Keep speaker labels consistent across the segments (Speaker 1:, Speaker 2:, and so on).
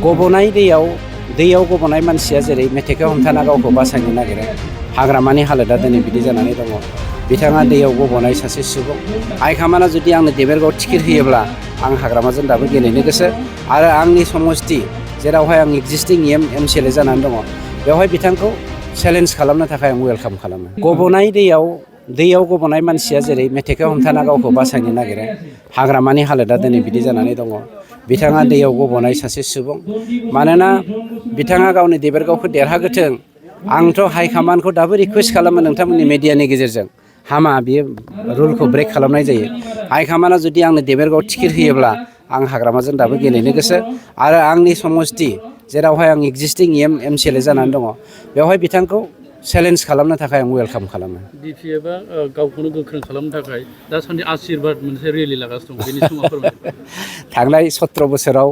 Speaker 1: गब'नाय दैयाव गब'नाय मानसिया जेरै मेथेखा हमथाना गावखौ बासायनो नागिरो हाग्रामानि हालोदा दिनै बिदि जानानै दङ। बिथाङा दैयाव गब'नाय सासे सुबुं। हाइकामान्डआ जुदि आंनो देबेरगाव टिकेट होयोब्ला आं हाग्रामाजों दाबो गेलेनो गोसो आरो आंनि समस्ति जेरावहाय आं एक्जिस्टिं एमसिएलए जानानै दङ बेवहाय बिथांखौ चेलेन्ज खालामनो थाखाय आं वेलकाम खालामो। गब'नाय दैयाव गब'नाय मानसिया जेरै मेथेखा हमथाना गावखौ बासायनो नागिरो हाग्रामानि हालोदा दिनै बिदि जानानै दङ। बिथाङा दैयाव गब'नाय सासे सुबुं। मानोना बिथाङा गावनि देबेरगावखौ देरहागोथों आंथ' हाइकामान्डखौ दाबो रिकुवेस्ट खालामो नोंथांमोननि मिडियानि गेजेरजों हामा बियो रुलखौ ब्रेक खालामनाय जायो। हाइकामान्डआ जुदि आंनो देबेरगाव टिकेट होयोब्ला आं हाग्रामाजों दाबो गेलेनो गोसो आरो आंनि समस्ति जेरावहाय आं एक्जिस्टिं एमसिएलए जानानै दङ बेवहाय बिथांखौ चेलेन्ज खालामनो थाखाय आं वेलकाम खालामो।
Speaker 2: बिपिएफआ गावखौनो गोख्रों खालामनो थाखाय दासान्दि आशिर्बाद मोनसे रेलि लागासिनो दं बेनि समाव फोरमायदों।
Speaker 1: थांनाय 17 बोसोराव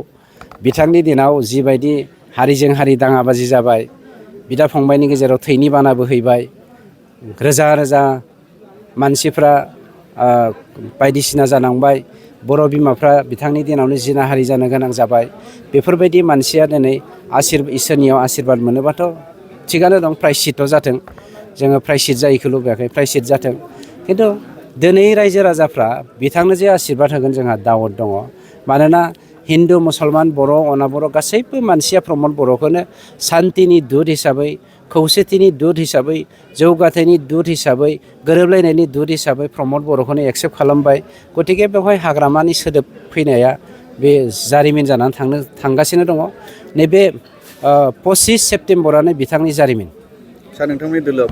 Speaker 1: बिथांनि दिनाव जिबायदि हारिजों हारि दाङाबाजि जाबाय बिदा फंबायनि गेजेराव थैनि बाना बोहैबाय रोजा रोजा मानसिफ्रा बायदिसिना जानांबाय बर' बिमाफ्रा बिथांनि दिनावनो जिनाहारि जानो गोनां जाबाय। बेफोरबायदि मानसिया दिनै इसोरनियाव आशिर्बाद मोनोबाथ' थिगानो दं प्रायश्चित्त जाथों। जोङो प्रायश्चित जायैखौ लुबैयाखै प्रायश्चित जाथों। खिन्थु दिनै रायजो राजाफ्रा बिथांनो जे आशिर्बाद होगोन जोंहा दावत दङ। मानोना हिन्दु मुसलमान बर' अनाबर' गासैबो मानसिया प्रमद बर'खौनो सान्तिनि दुत हिसाबै खौसेथिनि दुत हिसाबै जौगाथायनि दुत हिसाबै गोरोबलायनायनि दुत हिसाबै प्रमद बर'खौनो एक्सेप्ट खालामबाय। गतिके बेवहाय हाग्रामानि सोदोब फैनाया बे जारिमिन जानानै थांगासिनो दङ। नैबे 25 सेप्तेम्बरानो बिथांनि जारिमिन।
Speaker 3: सार नोंथांमोननि दोलोआव